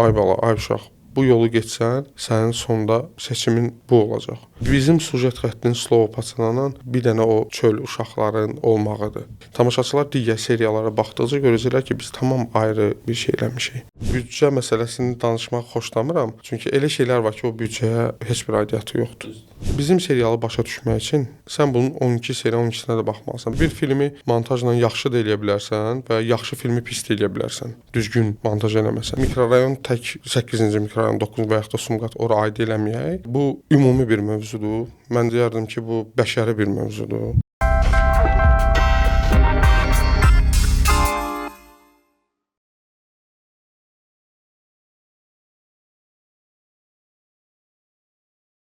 Ay bala, ay uşaq, bu yolu getsən, sənin sonda seçimin bu olacaq. Bizim sujet xəttinin Slovo Pacana'nın bir dənə o çöl uşaqların olmağıdır. Tamaşaçılar digər seriyalara baxdıqca görəcəklər ki, biz tamam ayrı bir şey eləmişik. Büdcə məsələsini danışmaq xoşlamıram. Çünki elə şeylər var ki, o büdcəyə heç bir aidiyyatı yoxdur. Bizim serialı başa düşmək üçün sən bunun 12 seriya 12-sinə də baxmalısan. Bir filmi montajla yaxşı da eləyə bilərsən və yaxşı filmi pis də eləyə bilərsən. Düzgün montaj eləməsən. Mikrorayon tək 8-ci mikrorayon, 9-cu və yaxud da Sumqat ora aid eləməyək. Bu ümumi bir mövzudur. Mən deyərdim ki, bu bəşəri bir mövzudur.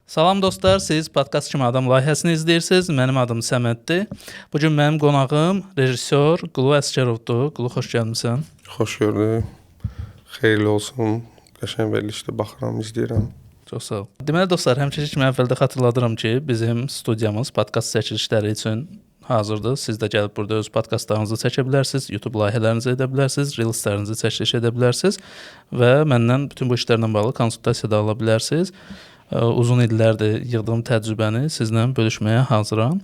Salam dostlar, siz Podkast Kimi Adam layihəsini izləyirsiniz. Mənim adım Səməddir. Bu gün mənim qonağım rejissor Qulu Əsgərovdur. Qulu, xoş gəlmisən. Xoş gördük. Xeyirli olsun. Qəşəng verilişdir, baxıram, izləyirəm. Çox sağ ol. Deməli dostlar, həmişəki kimi əvvəldə xatırladıram ki, bizim studiyamız podkast çəkilişləri üçün hazırdır. Siz də gəlib burada öz podkastlarınızı çəkə bilərsiniz, YouTube layihələrinizi edə bilərsiniz, reelslərinizi çəkiliş edə bilərsiniz və məndən bütün bu işlərlə bağlı konsultasiya da ala bilərsiniz. Uzun illərdir yığdığım təcrübəni sizlə bölüşməyə hazıram.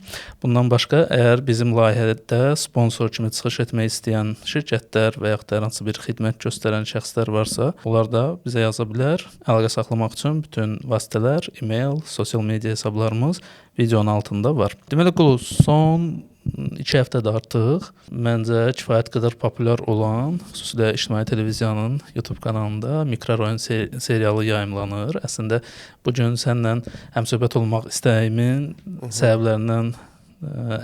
Bundan başqa, əgər bizim layihədə sponsor kimi çıxış etmək istəyən şirkətlər və yaxud da hər hansı bir xidmət göstərən şəxslər varsa, onlar da bizə yaza bilər. Əlaqə saxlamaq üçün bütün vasitələr, e-mail, sosial media hesablarımız videonun altında var. Deməli, Qulu, son 2 həftədə artıq məncə kifayət qədər populyar olan, xüsusilə ictimai televiziyanın YouTube kanalında Mikrorayon serialı yayımlanır. Əslində bu gün səninlə həmsöhbət olmaq istəyimin səbəblərindən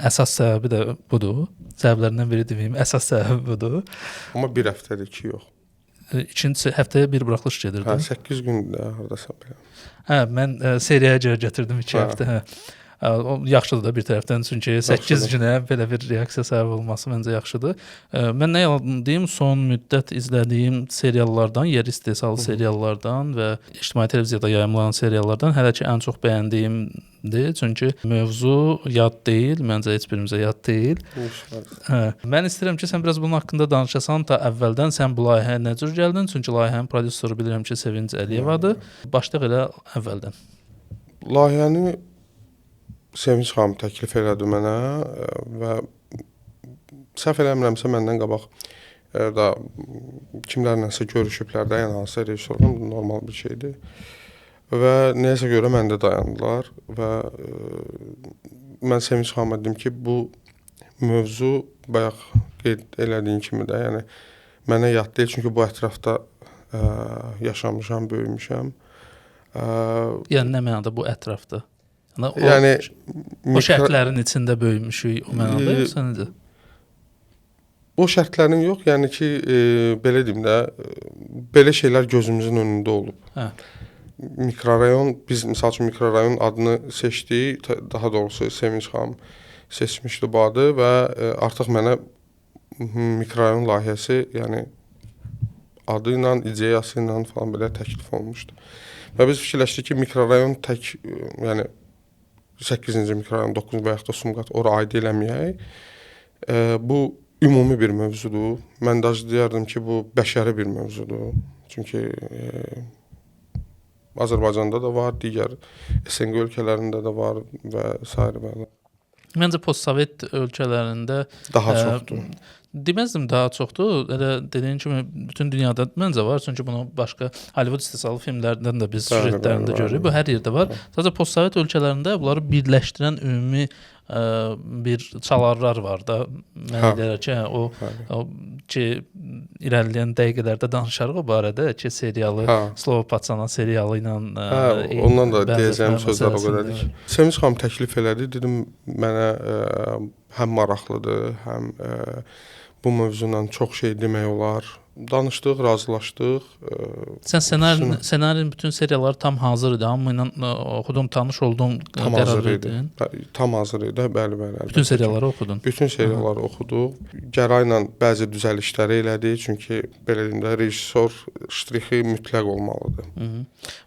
əsas səbəbi də budur. Səbəblərindən biri deməyim, əsas səbəbi budur. Amma bir həftədir ki, yox. İkinci həftəyə bir buraxılış gedirdi. Hə, 8 gündür hardasa belə. Hə, mən seriyaya görə gətirdim 2 həftə. Hə. O yaxşıdır da bir tərəfdən, çünki 8 günə belə bir reaksiya səbəb olması məncə yaxşıdır. Mən nə yalan deyim, son müddət izlədiyim seriallardan, yerli istehsalı seriallardan və ictimai televiziyada yayımlanan seriallardan hələ ki ən çox bəyəndiyimdir. Çünki mövzu yad deyil, məncə heç birimizə yad deyil. Hə, mən istəyirəm ki, sən biraz bunun haqqında danışasan ta əvvəldən. Sən bu layihəyə nə cür gəldin? Çünki layihənin prodüseri bilirəm ki, Sevinc Əliyevadır. Başlayaq elə əvvəldən. Layihəni Sevinc xanım təklif elədi mənə və səhv eləmirəmsə məndən qabaq da kimlərlənsə görüşüblər də, yəni hansısa rejissorla, normal bir şeydir. Və nəyəsə görə məndə dayandılar və mən Sevinc xanıma dedim ki, bu mövzu bayaq qeyd elədiyin kimi də, yəni mənə yad deyil, çünki bu ətrafda yaşamışam, böyümüşəm. Yəni nə mənada bu ətrafda? Yəni o şərtlərin içində böyümüşük o mənada, yoxsa necə? O şərtlərin yox, yəni ki, belə deyim də, belə şeylər gözümüzün önündə olub. Hə. Mikrorayon, biz misal üçün mikrorayon adını seçdik, daha doğrusu Sevinc xanım seçmişdi bu adı və artıq mənə mikrorayon layihəsi, yəni adı ilə, ideyası ilə falan belə təklif olmuşdu. Və biz fikirləşdik ki, mikrorayon tək, yəni 8-ci mikrorayon, 9-cu və yaxud da Sumqat ora aid eləməyək. Bu ümumi bir mövzudur. Mən də deyərdim ki, bu bəşəri bir mövzudur. Çünki Azərbaycanda da var, digər SNQ ölkələrində də var və sair və. Məncə postsovet ölkələrində daha çoxdur. Deməzdim daha çoxdur. Elə dediyin kimi bütün dünyada məncə var. Çünki bunu başqa Hollywood istehsalı filmlərdən də biz süjetlərində görürük. Bu hər yerdə var. Sadəcə postsovet ölkələrində bunları birləşdirən ümumi bir çalarlar var da. Mən deyirəm ki, o ki irəliləyən dəqiqələrdə danışarıq o barədə ki, serialı Slovo Patsana serialı ilə ondan da deyəcəyim sözlər o qədərdir ki. Sevinc xanım təklif elədi. Dedim mənə həm maraqlıdır, həm bu mövzuyla çox şey demək olar. Danışdıq, razılaşdıq. Sən ssenarinin bütün serialları tam hazır idi, hamı ilə oxudum, tanış oldum, tam hazır idi. Tam hazır idi, bəli, bəli. Bütün serialları oxudun? Bütün serialları oxuduq. Gərayla bəzi düzəlişləri elədik, çünki belə deyim də, rejissor ştrixi mütləq olmalıdır.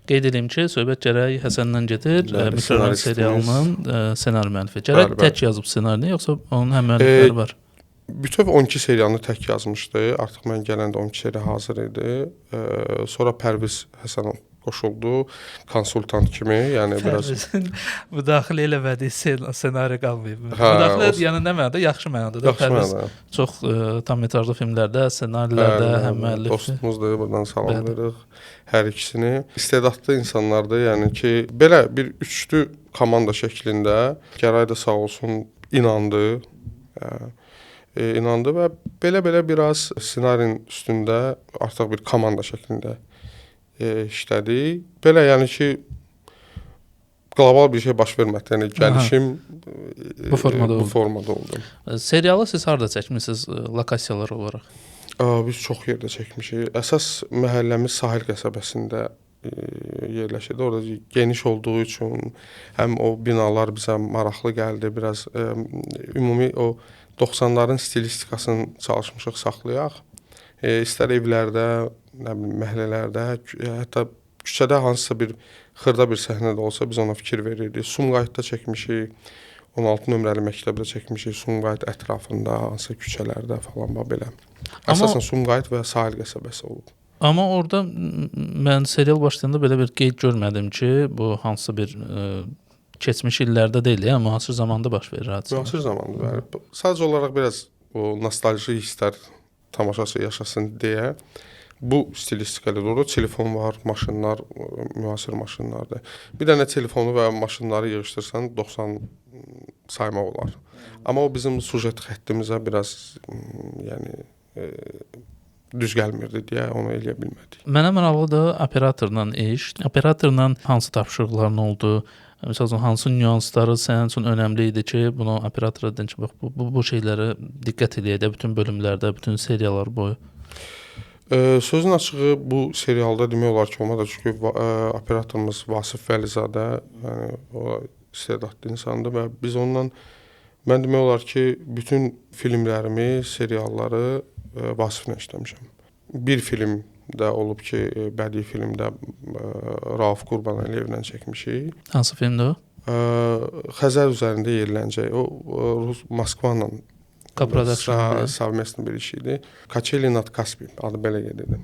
Qeyd edeyim ki, söhbət Gərək Həsəndən gedir, Mikrorayon serialının ssenari müəllifi. Gərək tək yazıb ssenarini, yoxsa onun həm müəllifləri var? Bütöv 12 seriyanı tək yazmışdı. Artıq mən gələndə 12 seriya hazır idi. Sonra Pərviz Həsənov qoşuldu konsultant kimi, yəni biraz Pərvizin müdaxilə eləmədiyi ssenari qalmayıb. Müdaxilə yəni nə mənada? Yaxşı mənada da. Pərviz çox tam metrajlı filmlərdə, ssenarilərdə həm müəllifdir. Dostumuzdur, buradan salamlayırıq hər ikisini. İstedadlı insanlardır, yəni ki, belə bir üçlü komanda şəklində Gəray da sağ olsun inandı. İnandı və belə-belə biraz ssenarinin üstündə artıq bir komanda şəklində işlədik. Belə yəni ki, qlobal bir şey baş vermədi. Yəni gəlişim bu formada oldu. Bu formada oldu. Serialı siz harda çəkmisiniz lokasiyalar olaraq? Biz çox yerdə çəkmişik. Əsas məhəlləmiz Sahil qəsəbəsində yerləşirdi. Orada geniş olduğu üçün həm o binalar bizə maraqlı gəldi. Biraz ümumi o 90-ların stilistikasını çalışmışıq saxlayaq. İstər evlərdə, nə bilim, məhəllələrdə, hətta küçədə hansısa bir xırda bir səhnə də olsa biz ona fikir verirdik. Sumqayıtda çəkmişik, 16 nömrəli məktəbdə çəkmişik, Sumqayıt ətrafında, hansısa küçələrdə falan belə. Əsasən Sumqayıt və Sahil qəsəbəsi olub. Amma orada mən serial başlayanda belə bir qeyd görmədim ki, bu hansısa bir keçmiş illərdə deyil, yəni müasir zamanda baş verir hadisə. Müasir zamanda, bəli. Sadəcə olaraq biraz o nostalji hisslər tamaşaçı yaşasın deyə bu stilistika ilə doğru telefon var, maşınlar, müasir maşınlardır. Bir dənə telefonu və maşınları yığışdırsan 90 saymaq olar. Amma o bizim sujet xəttimizə biraz yəni düz gəlmirdi deyə onu eləyə bilmədik. Mənə maraqlıdır operatorla iş. Operatorla hansı tapşırıqların oldu? Məsəl üçün hansı nüansları sənin üçün önəmli idi ki, bunu operatora dedin ki, bax bu şeylərə diqqət eləyək də bütün bölümlərdə, bütün seriyalar boyu. Sözün açığı bu serialda demək olar ki, olmadı. Çünki operatorumuz Vasif Vəlizadə, yəni o istedadlı insandır və biz onunla mən demək olar ki, bütün filmlərimi, serialları Vasiflə işləmişəm. Bir film də olub ki, bədii filmdə Rauf Qurbanəliyevlə çəkmişik. Hansı filmdir o? Xəzər üzərində yerlənəcək. O Rus Moskva ilə совместный bir iş idi. Kaçeli nad Kaspi adı belə gedirdi.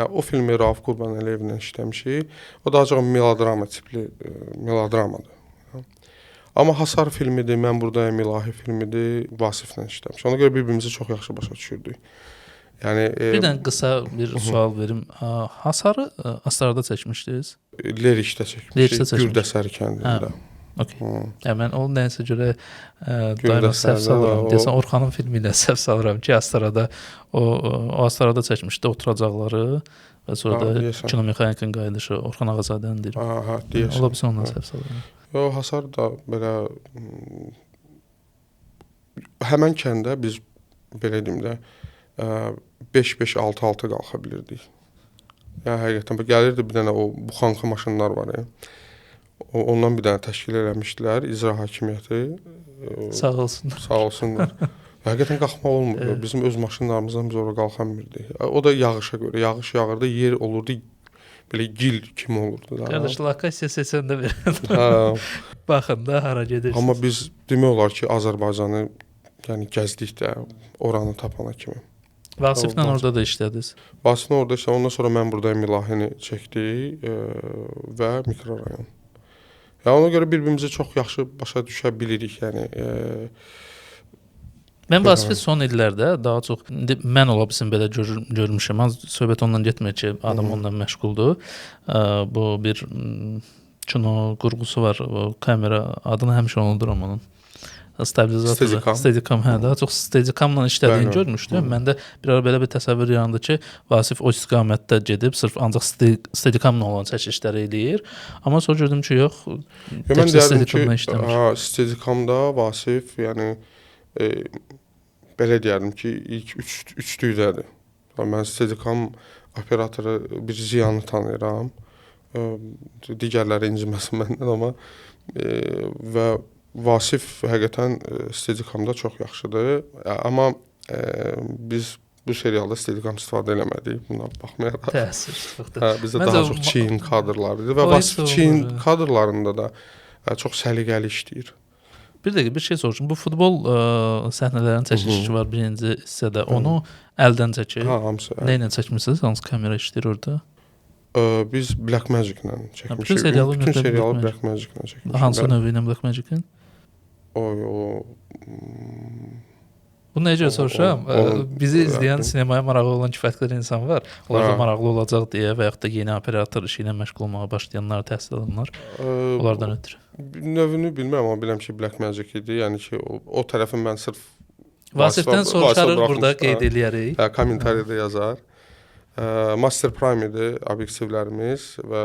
O filmi Rauf Qurbanəliyevlə işləmişik. O daha çox melodrama tipli melodramadır. Amma Hasar filmidir, Mən buradayım ilahi filmidir, Vasiflə işləmiş. Ona görə bir-birimizi çox yaxşı başa düşürdük. Yəni bir dənə qısa bir sual verim. Hasarı Astarada çəkmişdiniz? Lerikdə çəkmişdik. Gürdəsər kəndində. Okey. Yəni mən onu nəyəsə görə daima səhv salıram. Deyəsən Orxanın filmi ilə səhv salıram ki, Astarada o Astarada çəkmişdi oturacaqları və sonra da kinomexanikin qayıdışı Orxan Ağazadənin deyirəm. Aha, deyəsən. Ola bilsin ondan səhv salıram. Yo, Hasar da belə həmən kəndə biz belə deyim də 5-5-6-6 qalxa bilirdik. Yəni həqiqətən gəlirdi bir dənə o buxanka maşınlar var ya. Ondan bir dənə təşkil eləmişdilər icra hakimiyyəti. Sağ olsunlar. Sağ olsunlar. Həqiqətən qalxmaq olmurdu. Bizim öz maşınlarımızdan biz ora qalxa bilmirdik. O da yağışa görə. Yağış yağırdı, yer olurdu, belə gil kimi olurdu da. Qardaş, lokasiya seçəndə bir baxın da hara gedirsiniz. Amma biz demək olar ki, Azərbaycanı yəni gəzdik də oranı tapana kimi. Vasiflə orada da işlədiniz. Vasiflə orada işlədik. Ondan sonra Mən buradayım ilahini çəkdik və mikrorayon. Yəni ona görə bir-birimizi çox yaxşı başa düşə bilirik, yəni. Mən Vasifi son illərdə daha çox indi mən ola bilsin belə görmüşəm. Az söhbət ondan getmir ki, adam ondan məşğuldur. Bu bir kino qurğusu var, o kamera adını həmişə unuduram onun. Stabilizator, Steadicam, hə, daha çox Steadicamla işlədiyini görmüşdüm. Məndə bir ara belə bir təsəvvür yarandı ki, Vasif o istiqamətdə gedib, sırf ancaq Steadicamla olan çəkilişləri eləyir. Amma sonra gördüm ki, yox, təkcə Steadicamla işləmir. Hə, Steadicamda Vasif, yəni belə deyərdim ki, ilk üçlükdədir. Mən Steadicam operatoru bir Ziyanı tanıyıram. Digərləri inciməsin məndən, amma və Vasif həqiqətən Steadicamda çox yaxşıdır. Amma biz bu serialda Steadicam istifadə eləmədik, buna baxmayaraq. Təəssüf çoxdur. Hə, bizdə daha çox Çin kadrları idi və Vasif Çin kadrlarında da çox səliqəli işləyir. Bir dəqiqə bir şey soruşum. Bu futbol səhnələrinin çəkilişi var birinci hissədə. Onu əldən çəkir. Ha, hamısı. Nə ilə çəkmisiniz? Hansı kamera işləyir orada? Biz Blackmagic-lə çəkmişik. Bütün serialı Blackmagic-lə çəkmişik. Hansı növü ilə Blackmagic-in? Bunu necə soruşuram? Bizi izləyən sinemaya marağı olan kifayət qədər insan var. Onlar da maraqlı olacaq deyə və yaxud da yeni operator işi ilə məşğul olmağa başlayanlar, təhsil alanlar onlardan ötürü. Növünü bilmirəm, amma bilirəm ki, Blackmagic idi. Yəni ki, o tərəfin mən sırf Vasifdən soruşarıq, burada qeyd eləyərik. Hə, kommentariyada yazar. Master Prime idi obyektivlərimiz və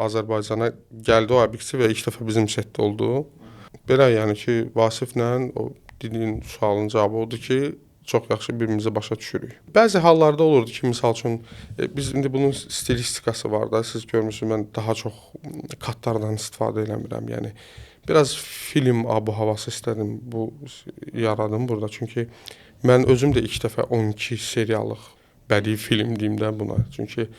Azərbaycana gəldi o obyektiv və ilk dəfə bizim setdə oldu. Belə yəni ki, Vasiflə o dediyin sualın cavabı odur ki, çox yaxşı bir-birimizi başa düşürük. Bəzi hallarda olurdu ki, misal üçün, biz indi bunun stilistikası var da, siz görmüsünüz, mən daha çox katlardan istifadə eləmirəm. Yəni, biraz film abu-havası istədim, bu yaradım burada. Çünki mən özüm də ilk dəfə 12 seriyalıq bədii film deyim də buna. Çünki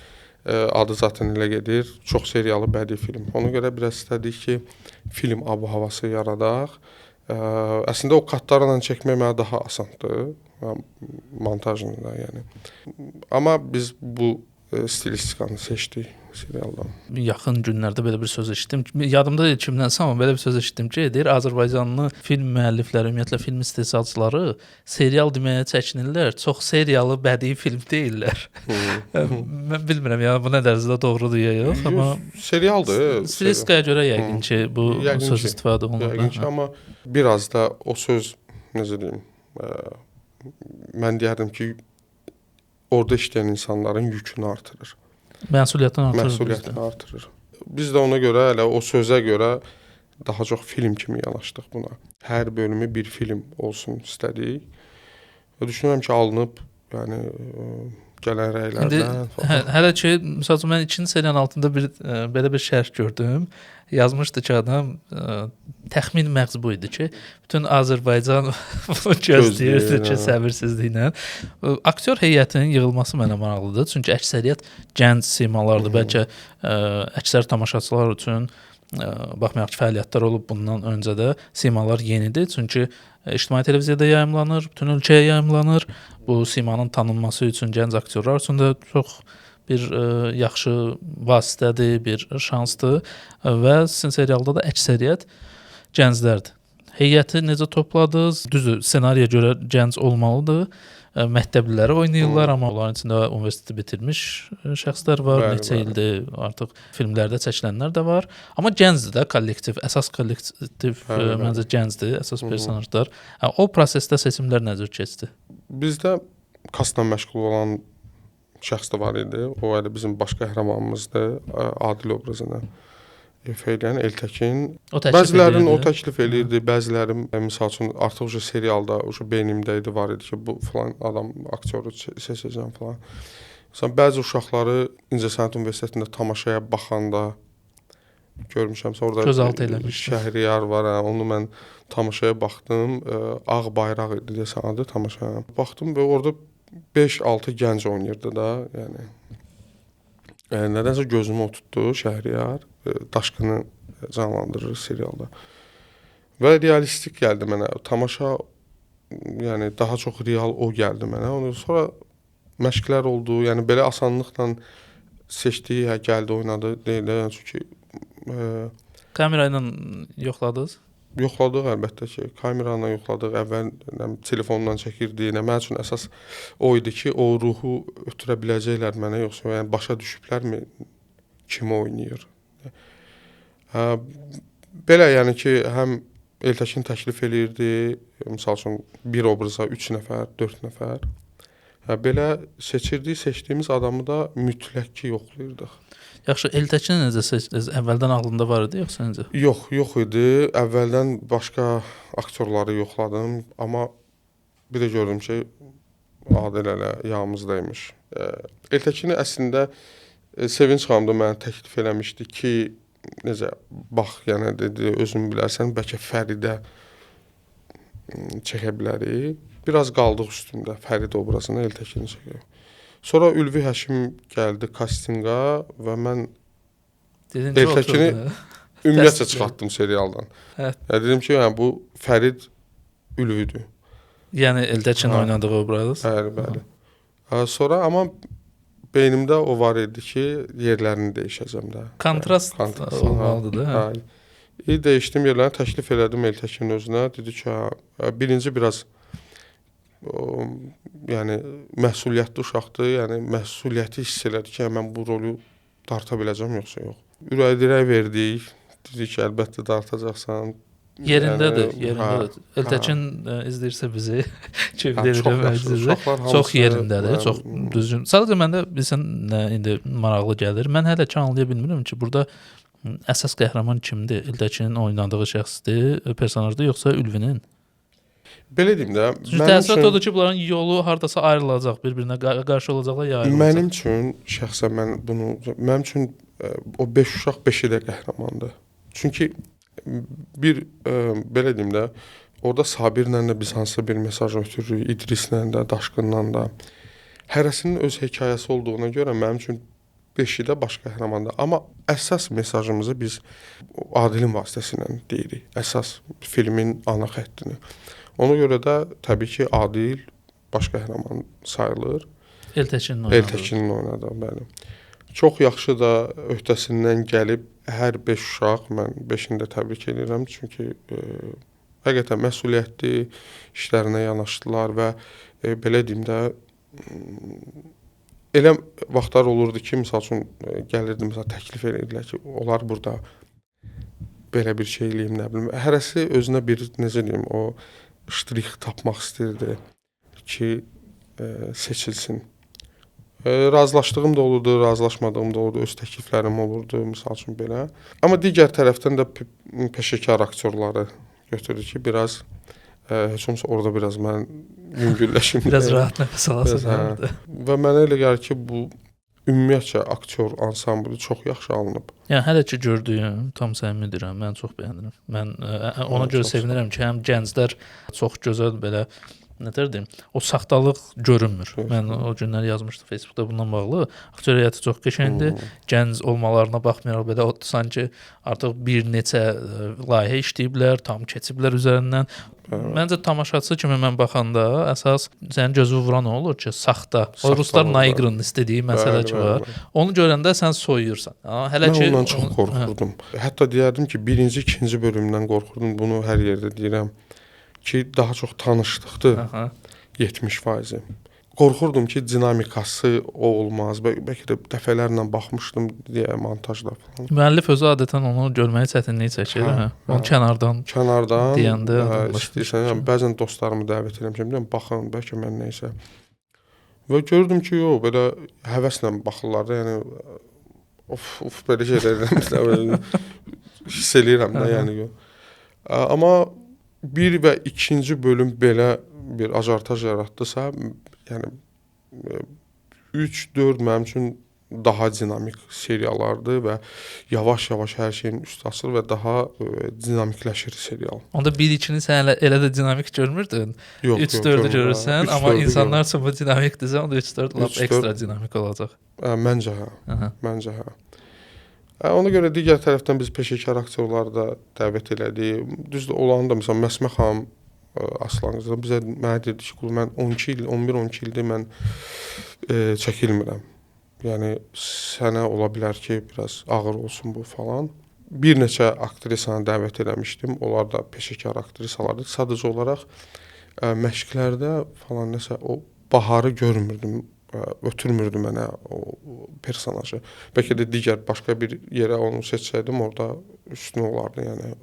adı zaten elə gedir, çox seriyalı bədii film. Ona görə biraz istədik ki, film abu-havası yaradaq. Əslində o katlarla çəkmək mənə daha asandır, montajla da yəni. Amma biz bu stilistikanı seçdik serialdan. Yaxın günlərdə belə bir söz eşitdim. Yadımda deyil kimdənsə, amma belə bir söz eşitdim ki, deyir Azərbaycanlı film müəllifləri, ümumiyyətlə film istehsalçıları serial deməyə çəkinirlər. Çox seriyalı bədii film deyirlər. Mən bilmirəm, yəni bu nə dərəcədə doğrudur ya yox, amma serialdır. Stilistikaya görə yəqin ki, bu yəqin söz istifadə olunur. Yəqin ki, amma biraz da o söz, necə deyim, mən deyərdim ki, orada işləyən insanların yükünü artırır. Məsuliyyətini artırır. Məsuliyyətini artırır. Biz də ona görə, elə o sözə görə daha çox film kimi yanaşdıq buna. Hər bölümü bir film olsun istədik. Düşünürəm ki, alınıb, yəni gələn rəylərdən falan. Hələ ki, misal üçün, mən ikinci seriyanın altında bir belə bir şərh gördüm. Yazmışdı ki, adam, təxmin məğz bu idi ki, bütün Azərbaycan bunu gözləyirdi ki, səbirsizliklə. Aktyor heyətinin yığılması mənə maraqlıdır. Çünki əksəriyyət gənc simalardır. Bəlkə əksər tamaşaçılar üçün baxmayaraq ki, fəaliyyətlər olub bundan öncə də simalar yenidir. Çünki ictimai televiziyada yayımlanır, bütün ölkəyə yayımlanır. Bu simanın tanınması üçün gənc aktyorlar üçün də çox bir yaxşı vasitədir, bir şansdır və sizin serialda da əksəriyyət gənclərdir. Heyəti necə topladınız? Düzdür, ssenariyə görə gənc olmalıdır. Məktəbliləri oynayırlar, amma onların içində universiteti bitirmiş şəxslər var, bəli, neçə ildir artıq filmlərdə çəkilənlər də var. Amma gəncdir də kollektiv, əsas kollektiv məncə gəncdir, əsas personajlar. O prosesdə seçimlər necə keçdi? Bizdə kastla məşğul olan şəxs də var idi. O elə bizim baş qəhrəmanımızdır, Adil obrazını ifa edən Eltəkin. Bəzilərinin o təklif eləyirdi, bəziləri misal üçün artıq o serialda o beynimdə idi, var idi ki, bu filan adam aktyoru seçəcəm filan. Məsələn, bəzi uşaqları İncəsənət Universitetində tamaşaya baxanda görmüşəm. Orada gözaltı eləmişdi. Şəhriyar var, onu mən tamaşaya baxdım. Ağ bayraq idi desən adı tamaşaya. Baxdım və orada 5-6 gənc oynayırdı da, yəni. Nədənsə gözümü oturtdu Şəhriyar, Daşqını canlandırır serialda. Və realistik gəldi mənə, tamaşa, yəni daha çox real o gəldi mənə. Ondan sonra məşqlər oldu, yəni belə asanlıqla seçdiyi, hə, gəldi, oynadı deyil də, yəni çünki... Kamera ilə yoxladınız? Yoxladıq əlbəttə ki, kamera ilə yoxladıq, əvvəl telefonla çəkirdik. Nə mənim üçün əsas o idi ki, o ruhu ötürə biləcəklər mənə, yoxsa yəni başa düşüblərmi kim oynayır? Belə yəni ki, həm Eltəkin təklif eləyirdi, misal üçün bir obraza 3 nəfər, 4 nəfər. Belə seçirdik, seçdiyimiz adamı da mütləq ki yoxlayırdıq. Yaxşı, Eltəkini necə seçdiniz? Əvvəldən ağlında var idi yoxsa necə? Yox, yox idi. Əvvəldən başqa aktyorları yoxladım, amma bir də gördüm ki, Adil hələ yanımızdaymış. Eltəkini əslində Sevinç xanım da mənə təklif eləmişdi ki, necə, bax, yəni dedi, özün bilərsən, bəlkə Fəridə çəkə bilərik. Biraz qaldıq üstündə Fərid obrazını Eltəkini çəkək. Sonra Ülvi Həşim gəldi kastinqa və mən Eltəkini Ümumiyyətcə çıxartdım serialdan. Hə. Yəni dedim ki, yəni bu Fərid Ülvüdür. Yəni Eltəkin Hə. oynadığı obraz. Bəli, bəli. Sonra amma beynimdə o var idi ki, yerlərini dəyişəcəm də. Kontrast Kontrast, olmalıdır da. Hə. Hə. Dəyişdim yerlərini, təklif elədim Eltəkin özünə. Dedi ki, hə, birinci biraz o, yəni məsuliyyətli uşaqdır, yəni məsuliyyəti hiss elədi ki, hə, mən bu rolu darta biləcəm yoxsa yox. Ürək dirək verdik. Dedi ki, əlbəttə dartacaqsan. Yerindədir, Yəni, yerindədir. Eltəkin izləyirsə bizi, keyf hə, çox edirəm yaxşı. sizi. Uşaqlar Çox hamısı, yerindədir, hə, çox düzgün. Sadəcə məndə bilirsən nə indi maraqlı gəlir. Mən hələ ki anlaya bilmirəm ki, burada əsas qəhrəman kimdir? Eltəkinin oynadığı şəxsdir, personajdır yoxsa Ülvinin? Belə deyim də, Çünki mənim təəssürat üçün odur ki, bunların yolu hardasa ayrılacaq, bir-birinə qarşı olacaqlar ya ayrılacaq. Mənim üçün şəxsən mən bunu mənim üçün o 5 uşaq 5-i də qəhrəmandır. Çünki bir belə deyim də, orada Sabirlə də biz hansısa bir mesaj ötürürük, İdrislə də, Daşqınla da. Hərəsinin öz hekayəsi olduğuna görə mənim üçün 5-i də baş qəhrəmandır. Amma əsas mesajımızı biz Adilin vasitəsilə deyirik. Əsas filmin ana xəttini. Ona görə də təbii ki, Adil baş qəhrəman sayılır. Eltəkinin oynadığı. Eltəkinin oynadığı, bəli. Çox yaxşı da öhdəsindən gəlib hər 5 uşaq, mən 5-ini də təbrik edirəm, çünki həqiqətən məsuliyyətli işlərinə yanaşdılar və belə deyim də, elə vaxtlar olurdu ki, misal üçün gəlirdi, məsələn təklif edirdilər ki, onlar burada belə bir şey eləyim, nə bilim. Hərəsi özünə bir, necə deyim, o ştrix tapmaq istirdi ki, seçilsin. Razılaşdığım da olurdu, razılaşmadığım da olurdu, öz təkliflərim olurdu, misal üçün belə. Amma digər tərəfdən də peşəkar aktyorları götürdü ki, biraz heç olmasa orada biraz mən yüngülləşim. Biraz rahat nəfəs alasan. Biraz, hə. Və mənə elə gəlir ki, bu ümumiyyətcə aktyor ansamblı çox yaxşı alınıb. Yəni hələ ki gördüyüm, tam səmimi deyirəm, mən çox bəyənirəm. Mən ona görə sevinirəm ki, həm gənclər çox gözəl belə nə deyirdim, o saxtalıq görünmür. Mən o günlər yazmışdım Facebookda bundan bağlı. Aktyor heyəti çox qəşəngdir. Gənc olmalarına baxmayaraq belə o sanki artıq bir neçə layihə işləyiblər, tam keçiblər üzərindən. Məncə tamaşaçı kimi mən baxanda əsas sənin gözü vuran o olur ki, saxta. O ruslar Naigrın istədiyi məsələ ki var. Onu görəndə sən soyuyursan. Hələ mən ki ondan çox qorxurdum. Hətta deyərdim ki, birinci, ikinci bölümdən qorxurdum. Bunu hər yerdə deyirəm ki, daha çox tanışlıqdır. 70%. Qorxurdum ki, dinamikası o olmaz. Bəlkə də dəfələrlə baxmışdım deyə montajda falan. Müəllif özü adətən onu görməyə çətinlik çəkir, hə. Onu kənardan deyəndə istəyirsən, yəni bəzən dostlarımı dəvət edirəm, deyirəm baxın, bəlkə mən nə isə. Və gördüm ki, yox, belə həvəslə baxırlar da, yəni of, of belə şeylər edirəm, hiss eləyirəm də, yəni. Amma bir və ikinci bölüm belə bir ajartaj yaratdısa, yəni 3-4 mənim üçün daha dinamik seriallardır və yavaş-yavaş hər şeyin üstü açılır və daha dinamikləşir serial. Onda 1-2-ni sən elə də dinamik görmürdün. 3-4-ü görürsən, amma insanlar üçün bu dinamikdirsə, onda 3-4 lap ekstra dinamik olacaq. Məncə hə. Məncə hə. Ona görə digər tərəfdən biz peşəkar aktyorları da dəvət elədik. Düzdür, olanı da məsələn Məsmə xanım Aslan qızı bizə mənə dedi ki, mən 12 il, 11-12 ildir mən çəkilmirəm. Yəni sənə ola bilər ki, biraz ağır olsun bu falan. Bir neçə aktrisanı dəvət eləmişdim. Onlar da peşəkar aktrisalardır. Sadəcə olaraq məşqlərdə falan nəsə o baharı görmürdüm, ötürmürdü mənə o personajı. Bəlkə də digər başqa bir yerə onu seçsəydim, orada üstün olardı, yəni.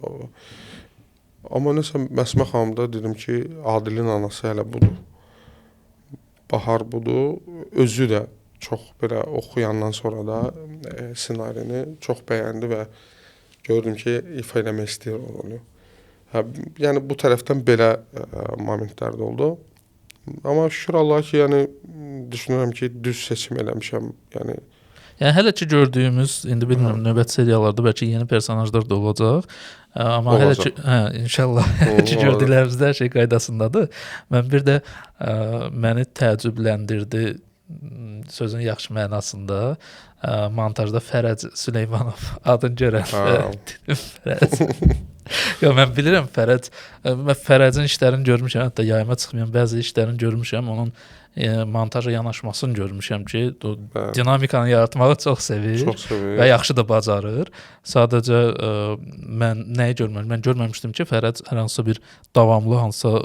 Amma nəsə Məsmə xanımda dedim ki, Adilin anası hələ budur. Bahar budur. Özü də çox belə oxuyandan sonra da ssenarini çox bəyəndi və gördüm ki, ifa eləmək istəyir o rolü. Hə, yəni bu tərəfdən belə momentlər də oldu. Amma şükür Allaha ki, yəni düşünürəm ki, düz seçim eləmişəm. Yəni hələ ki gördüyümüz, indi bilmirəm, növbəti seriallarda bəlkə yeni personajlar da olacaq. Amma olacaq. Hələ ki, hə, inşallah hələ ki gördüklərimizdə hər şey qaydasındadır. Mən bir də məni təəccübləndirdi sözün yaxşı mənasında montajda Fərəc Süleymanov adını görəndə dedim Fərəc. Yox, mən bilirəm Fərəc, mən Fərəcin işlərini görmüşəm, hətta yayıma çıxmayan bəzi işlərini görmüşəm, onun montaja yanaşmasını görmüşəm ki, o dinamikanı yaratmağı çox sevir. Çox sevir və yaxşı da bacarır. Sadəcə mən nəyi görməmişdim? Mən görməmişdim ki, Fərəc hər hansısa bir davamlı hansısa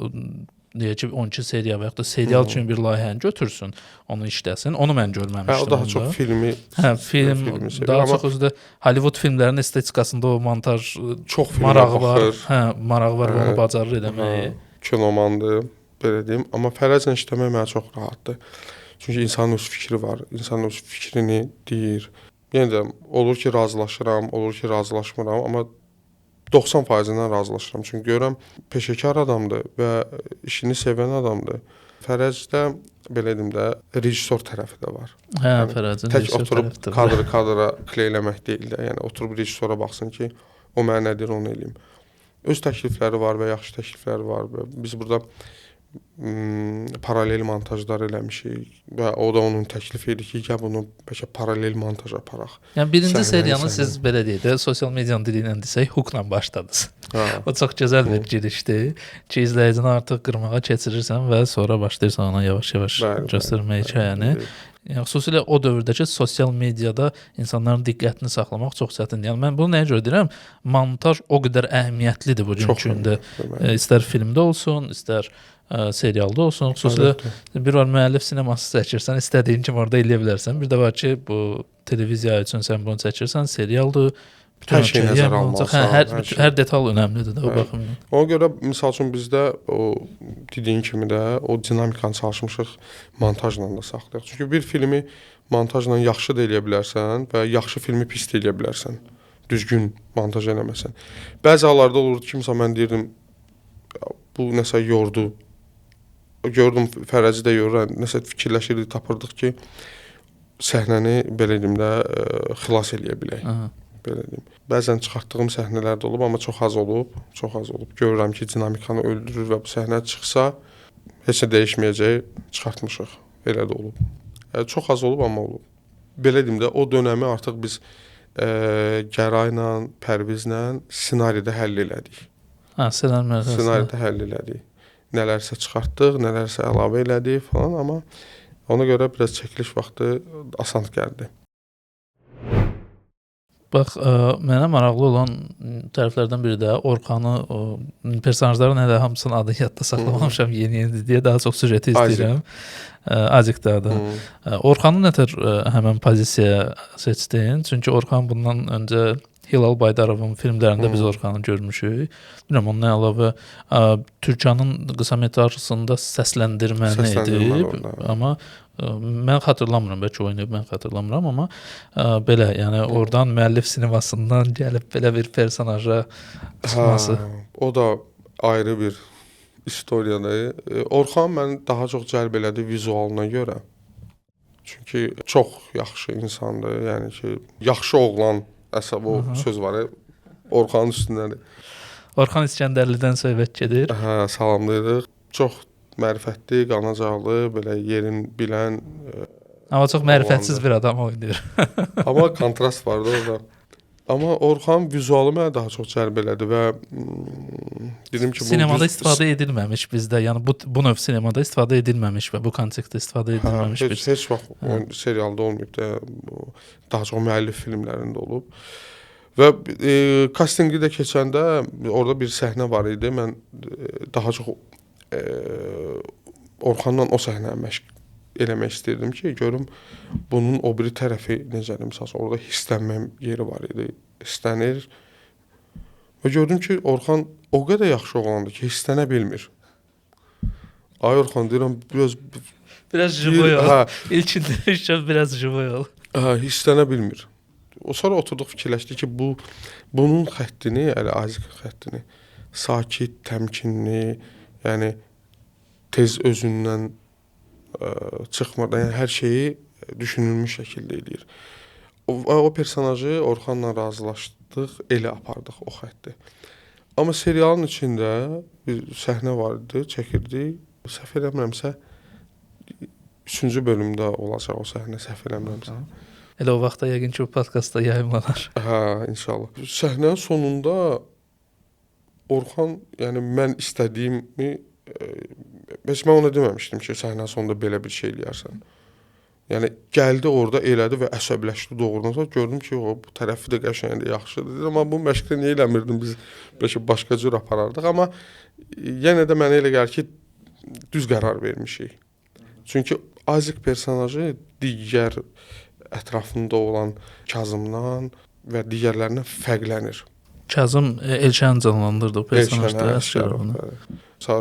deyək ki, 12 seriya və yaxud da serial üçün bir layihəni götürsün, onu işləsin. Onu mən görməmişdim. Hə, o daha çox filmi, hə, film, daha çox özü də Hollywood filmlərinin estetikasında o montaj çox marağı var. Hə, marağı var və onu bacarır eləməyi. Kinomandır, belə deyim. Amma Fərəclə işləmək mənə çox rahatdır. Çünki insanın öz fikri var, insanın öz fikrini deyir. Yenə də olur ki, razılaşıram, olur ki, razılaşmıram, amma 90%-dən razılaşıram. Çünki görürəm peşəkar adamdır və işini sevən adamdır. Fərəcdə belə deyim də rejissor tərəfi də var. Hə, yəni, Fərəcin tək oturub kadrı kadra kleyləmək deyil də, yəni oturub rejissora baxsın ki, o mənə nədir, onu eləyim. Öz təklifləri var və yaxşı təklifləri var və biz burada paralel montajlar eləmişik və o da onun təklifi idi ki, gəl bunu bəlkə paralel montaj aparaq. Yəni birinci seriyanı siz belə deyək də, sosial medianın dili ilə desək, hookla başladınız. Hə. O çox gözəl bir girişdir ki, izləyicini artıq qırmağa keçirirsən və sonra başlayırsan ona yavaş-yavaş göstərməyə hekayəni. Yəni xüsusilə o dövrdəki sosial mediada insanların diqqətini saxlamaq çox çətindir. Yəni mən bunu nəyə görə deyirəm? Montaj o qədər əhəmiyyətlidir bugünkü gündə. İstər filmdə olsun, istər serialda olsun. Xüsusilə bir var müəllif sineması çəkirsən, istədiyin kimi orada eləyə bilərsən. Bir də var ki, bu televiziya üçün sən bunu çəkirsən, serialdır. Bütün hər şeyi nəzərə almalısan. Hə, hər detal önəmlidir də o baxımdan. Ona görə misal üçün bizdə o dediyin kimi də o dinamikanı çalışmışıq montajla da saxlayaq. Çünki bir filmi montajla yaxşı da eləyə bilərsən və yaxşı filmi pis də eləyə bilərsən. Düzgün montaj eləməsən. Bəzi hallarda olurdu ki, misal mən deyirdim bu nəsə yordu. Gördüm Fərəci də yorur, nəsə fikirləşirdik, tapırdıq ki, səhnəni belə deyim də xilas eləyə bilək. Aha. Belə deyim. Bəzən çıxartdığım səhnələr də olub, amma çox az olub, çox az olub. Görürəm ki, dinamikanı öldürür və bu səhnə çıxsa heç nə dəyişməyəcək, çıxartmışıq. Elə də olub. Çox az olub, amma olub. Belə deyim də, o dönəmi artıq biz Gərayla, Pərvizlə ssenaridə həll elədik. Hə, ssenaridə həll elədik. Nələrsə çıxartdıq, nələrsə əlavə elədik falan, amma ona görə biraz çəkiliş vaxtı asan gəldi. Bax, mənə maraqlı olan tərəflərdən biri də Orxanı, o personajların hələ hamısının adını yadda saxlamamışam, yeni-yeni deyə daha çox süjeti istəyirəm. Azik də adı. Orxanı nətər həmən pozisiya seçdin? Çünki Orxan bundan öncə Hilal Baydarovun filmlərində biz Orxanı görmüşük. Bilmirəm, ondan əlavə Türkanın qısa metrajlısında səsləndirməni edib, amma mən xatırlamıram, bəlkə oynayıb, mən xatırlamıram, amma belə, yəni oradan müəllif sinemasından gəlib belə bir personaja çıxması. Hə, o da ayrı bir istoriyadır. Orxan məni daha çox cəlb elədi vizualına görə. Çünki çox yaxşı insandır, yəni ki, yaxşı oğlan. Əsas o söz var, Orxanın üstündədir. Orxan İsgəndərlidən söhbət gedir. Hə, salamlayırıq. Çox mərifətli, qanacaqlı, belə yerin bilən. Amma çox mərifətsiz bir adam oynayır. Amma kontrast vardı orada. Amma Orxan vizualı mənə daha çox cəlb elədi və dedim ki, bu sinemada istifadə edilməmiş bizdə, yəni bu növ sinemada istifadə edilməmiş və bu kontekstdə istifadə edilməmiş bir heç vaxt serialda olmayıb da, daha çox müəllif filmlərində olub. Və castingi də keçəndə orada bir səhnə var idi. Mən daha çox Orxanla o səhnəni məşq eləmək istəyirdim ki, görüm bunun o biri tərəfi necədir. Məsələn, orada hisslənmə yeri var idi. Hisslənir. Və gördüm ki, Orxan o qədər yaxşı oğlandır ki, hisslənə bilmir. Ay Orxan, deyirəm, biraz jivoy ol. İlkində işə biraz jivoy ol. Hə, hisslənə bilmir. O sonra oturduq, fikirləşdik ki, bunun xəttini, elə Azikin xəttini, sakit, təmkinli, yəni tez özündən çıxmadan, yəni hər şeyi düşünülmüş şəkildə eləyir. O personajı Orxanla razılaşdıq, elə apardıq o xətti. Amma serialın içində bir səhnə var idi, çəkirdik. Səhv eləmirəmsə 3-cü bölümdə olacaq o səhnə, səhv eləmirəmsə. Elə o vaxtda yəqin ki, bu podkastda yayımlanar. Hə, inşallah. Səhnənin sonunda Orxan, yəni mən istədiyimi, bəs mən ona deməmişdim ki, səhnənin sonunda belə bir şey eləyərsən. Yəni gəldi orada elədi və əsəbləşdi doğrudan. Sonra gördüm ki, o bu tərəfi də qəşəngdir, yaxşıdır. Amma bu məşqdə niyə eləmirdim biz bəlkə başqa cür aparardıq, amma yenə də mənə elə gəlir ki, düz qərar vermişik. Çünki Azik personajı digər ətrafında olan Kazımdan və digərlərindən fərqlənir. Kazım Elşən canlandırdı o personajda, Əsgərovunu.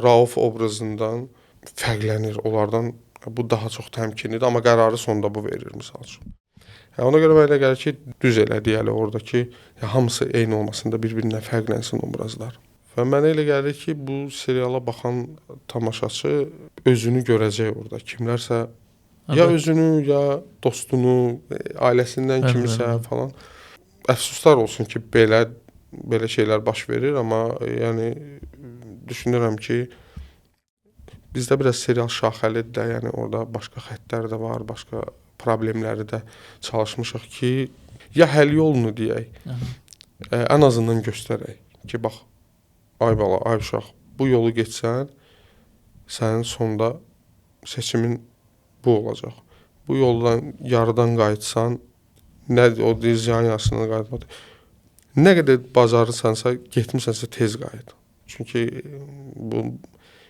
Rauf obrazından fərqlənir, onlardan bu daha çox təmkinlidir, amma qərarı sonda bu verir misal üçün. Yəni ona görə mənə elə gəlir ki, düz elədi elə oradakı, yəni, hamısı eyni olmasın da bir-birindən fərqlənsin obrazlar. Və mənə elə gəlir ki, bu seriala baxan tamaşaçı özünü görəcək orada. Kimlərsə ya özünü, ya dostunu, ailəsindən kimisə falan. Əfsuslar olsun ki, belə şeylər baş verir, amma yəni düşünürəm ki, bizdə biraz serial şaxəlidir də, yəni orada başqa xəttlər də var, başqa problemləri də çalışmışıq ki, ya həll yolunu deyək, ən azından göstərək ki, bax, ay bala, ay uşaq, bu yolu getsən, sənin sonda seçimin bu olacaq. Bu yoldan yarıdan qayıtsan, nə o deyir, ziyan yarısından qayıtmadı. Nə qədər bacarırsansa, getmisənsə tez qayıt. Çünki bu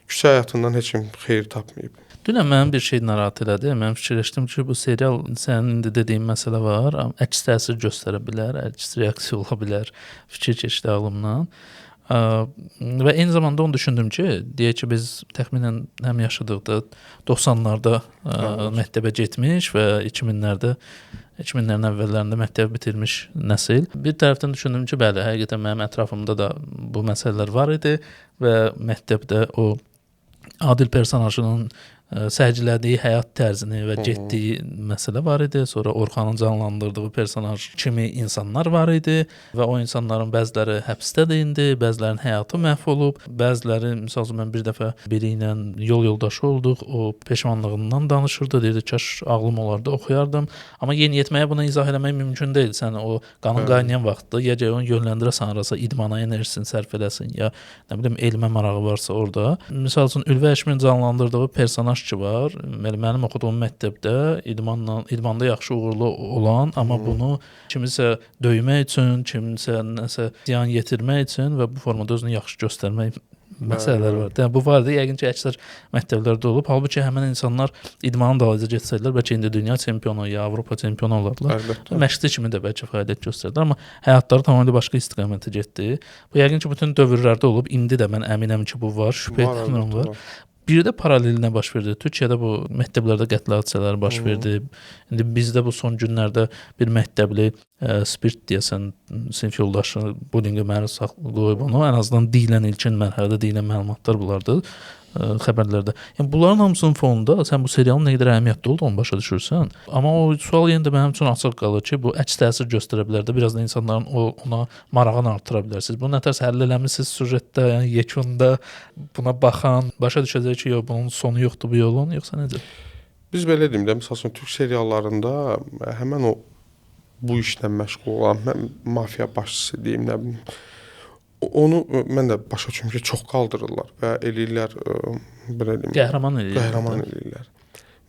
küçə həyatından heç kim xeyir tapmayıb. Dünən mənim bir şey narahat elədi. Mən fikirləşdim ki, bu serial sənin indi dediyin məsələ var, əks təsir göstərə bilər, əks reaksiya ola bilər, fikir keçdi ağlımdan. Və eyni zamanda onu düşündüm ki, deyək ki, biz təxminən həm yaşadıq da 90-larda məktəbə getmiş və 2000-lərdə, 2000-lərin əvvəllərində məktəbi bitirmiş nəsil. Bir tərəfdən düşündüm ki, bəli, həqiqətən mənim ətrafımda da bu məsələlər var idi və məktəbdə o Adil personajının sərgilədiyi həyat tərzini və getdiyi məsələ var idi. Sonra Orxanın canlandırdığı personaj kimi insanlar var idi və o insanların bəziləri həbsdədir indi, bəzilərinin həyatı məhv olub, bəziləri, misal üçün mən bir dəfə biri ilə yol yoldaşı olduq, o peşmanlığından danışırdı, deyirdi kaş ağlım olardı, oxuyardım. Amma yeniyetməyə bunu izah eləmək mümkün deyil. Sən o qanın qaynayan vaxtda ya onu yönləndirəsən harasa, idmana enerjisini sərf eləsin, ya nə bilim elmə marağı varsa orada. Misal üçün Ülvi Həşimin canlandırdığı personaj ki var. Mənim oxuduğum məktəbdə idmanda yaxşı uğurlu olan, amma bunu kimisə döymək üçün, kimisə nəsə ziyan yetirmək üçün və bu formada özünü yaxşı göstərmək məsələlər var. Yəni bu var idi, yəqin ki, əksər məktəblərdə olub. Halbuki həmin insanlar idmanın dalınca getsəydilər, bəlkə indi dünya çempionu ya Avropa çempionu olardılar. Məşqçi kimi də bəlkə fəaliyyət göstərdilər, amma həyatları tamamilə başqa istiqamətə getdi. Bu yəqin ki, bütün dövrlərdə olub. İndi də mən əminəm ki, bu var, şübhə etmirəm var. Bir də paralelinə baş verdi. Türkiyədə bu məktəblərdə qətl hadisələri baş verdi. İndi bizdə bu son günlərdə bir məktəbli spirt deyəsən sinif yoldaşı bullyinqə məruz qoyub onu. Ən azından deyilən ilkin mərhələdə deyilən məlumatlar bunlardır xəbərlərdə. Yəni bunların hamısının fonunda sən bu serialın nə qədər əhəmiyyətli olduğunu başa düşürsən. Amma o sual yenə də mənim üçün açıq qalır ki, bu əks təsir göstərə bilər də, biraz da insanların ona marağını artıra bilərsiniz. Bunu nətərsə həll eləmisiniz süjetdə, yəni yekunda buna baxan başa düşəcək ki, yox, bunun sonu yoxdur bu yolun, yoxsa necə? Biz belə deyim də, məsəl üçün türk seriallarında həmən o bu işlə məşğul olan mafiya başçısı deyim, nə bilim, onu mən də başa düşürəm ki, çox qaldırırlar və eləyirlər, belə deyim, qəhrəman eləyirlər. Qəhrəman eləyirlər.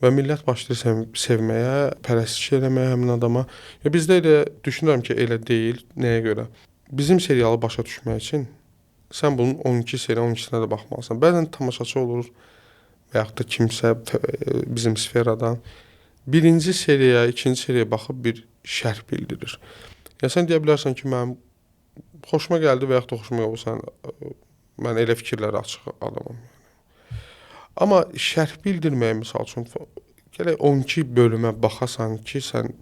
Və millət başlayır sevməyə, pərəstiş eləməyə həmin adama. Ya bizdə elə düşünürəm ki, elə deyil. Nəyə görə? Bizim serialı başa düşmək üçün sən bunun 12 seriya, 12-sinə də baxmalısan. Bəzən tamaşaçı olur və yaxud da kimsə bizim sferadan birinci seriyaya, ikinci seriyaya baxıb bir şərh bildirir. Ya sən deyə bilərsən ki, mənim xoşuma gəldi və yaxud da xoşuma gəldi, sən, mən elə fikirlərə açıq adamam. Amma şərh bildirməyə, misal üçün, gələk 12 bölümə baxasan ki, sən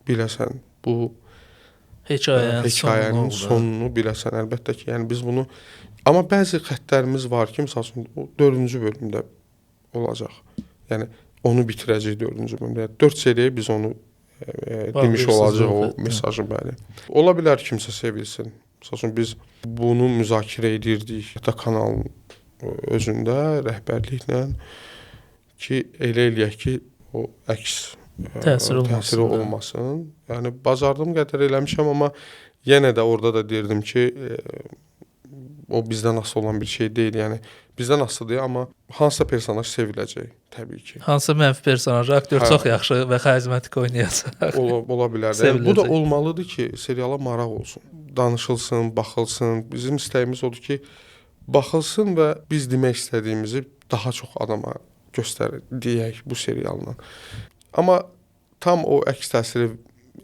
biləsən bu hekayənin sonunu biləsən. Əlbəttə ki, yəni biz bunu... Amma bəzi xəttlərimiz var ki, misal üçün, o 4-cü bölümdə olacaq. Yəni, onu bitirəcək 4-cü bölümdə. 4 seriyaya biz onu demiş olacaq o mesajı, bəli. Ola bilər kimsə sevilsin. Misal üçün, biz bunu müzakirə edirdik, hətta kanalın özündə, rəhbərliklə ki, elə eləyək ki, o əks təsiri olmasın. Yəni bacardığım qədər eləmişəm, amma yenə də orada da deyirdim ki, o bizdən asılı olan bir şey deyil. Yəni bizdən asılıdır, amma hansısa personaj seviləcək təbii ki. Hansısa mənfi personajı aktyor çox yaxşı və xarizmatik oynayacaq. Ola bilər. Yəni, bu da olmalıdır ki, seriala maraq olsun. Danışılsın, baxılsın. Bizim istəyimiz odur ki, baxılsın və biz demək istədiyimizi daha çox adama göstərir, deyək bu serialla. Amma tam o əks təsiri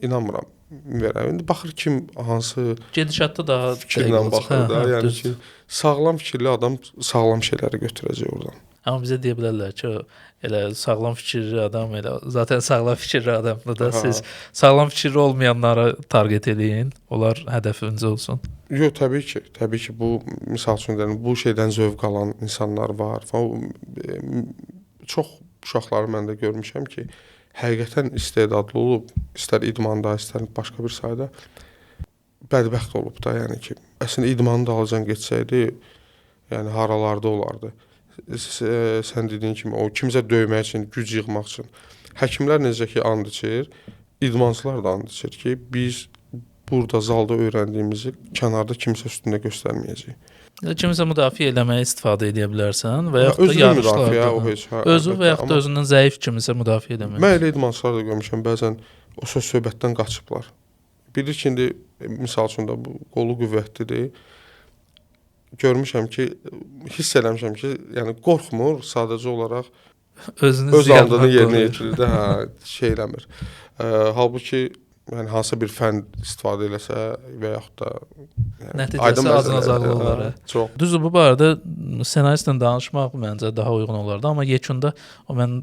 inanmıram verəm. İndi baxır kim hansı gedişatda daha fikirlə baxır da, yəni ki, sağlam fikirli adam sağlam şeyləri götürəcək oradan. Amma bizə deyə bilərlər ki, elə sağlam fikirli adam, elə zaten sağlam fikirli adamdır da, siz sağlam fikirli olmayanlara target eləyin, onlar hədəfiniz olsun. Yox, təbii ki, təbii ki, bu misal üçün deyirəm, bu şeydən zövq alan insanlar var. Çox uşaqları mən də görmüşəm ki, həqiqətən istedadlı olub, istər idmanda, istər başqa bir sayda bədbəxt olub da, yəni ki, əslində idmanı da alacan getsəydi, yəni haralarda olardı. Sən dediyin kimi, o kimsə döymək üçün, güc yığmaq üçün. Həkimlər necə ki and içir, idmançılar da and içir ki, biz burada zalda öyrəndiyimizi kənarda kimsə üstündə göstərməyəcəyik. Kimsə müdafiə eləməyə istifadə edə bilərsən və yaxud da yarışlarda. Özü və yaxud da özündən zəif kimisə müdafiə eləmək. Mən elə idmançılar da görmüşəm, bəzən o söz söhbətdən qaçıblar. Bilir ki, indi misal üçün də bu qolu qüvvətlidir. Görmüşəm ki, hiss eləmişəm ki, yəni qorxmur, sadəcə olaraq özünü öz andını yerinə yetirir də, şey eləmir. Halbuki yəni hansısa bir fənd istifadə eləsə və yaxud da yəni, nəticəsi azın-azaqlı olar. Çox. Düzdür, bu barədə ssenaristlə danışmaq məncə daha uyğun olardı, amma yekunda o mən